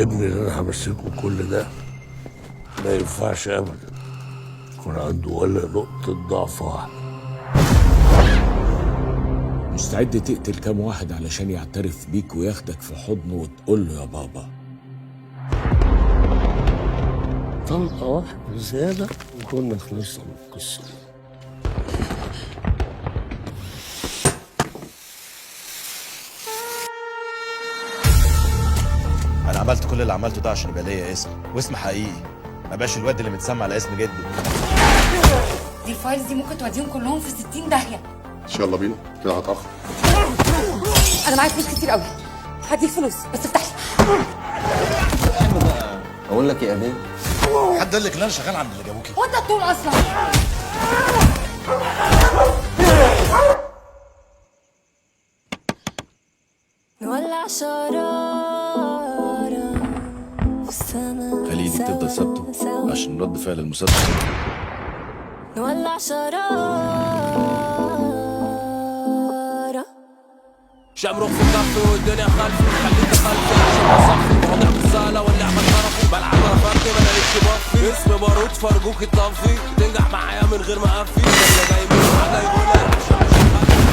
ابني اللي انا همسكه كل ده ما ينفعش ابدا يكون عنده ولا نقطة ضعف واحدة. مستعد تقتل كام واحد علشان يعترف بيك وياخدك في حضنه وتقول له يا بابا؟ طلقة واحدة زيادة وكنا خلصنا من القصة دي. انا عملت كل اللي عملته ده عشان يبقى ليا اسم، واسم حقيقي، ما بقاش الواد اللي متسمى على اسم جده. دي ال files دي ممكن توديهم كلهم في 60 داهية. ان شاء الله بينا كده هتاخر. انا معايا فلوس كتير قوي، هديك فلوس بس افتح لي. اقول لك يا ابي، حد قال لك ان انا شغال عند اللي جابوكي؟ هو انت الطول اصلا؟ نولع شرارة في السما، خلي ايدك تفضل ثابتة عشان رد فعل المسدس. نولع شرارة. شمرخ في كفي والدنيا خلفي، خليك خلفي عشان اصفي، وضع بالصالة واللعبة اتطرفوا، بلعب انا فردي ما انا بفي، اسم بارود فارجوك اطفي، تنجح معايا من غير ما افي، اللي جاي من حاجة يقولها عشان مش هخلي.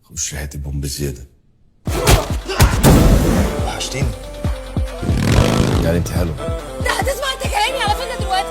خش هات البومب زيادة. وحشتيني يعني، انت حلوة. انت هتسمع انت كلامي على فكرة دلوقتي.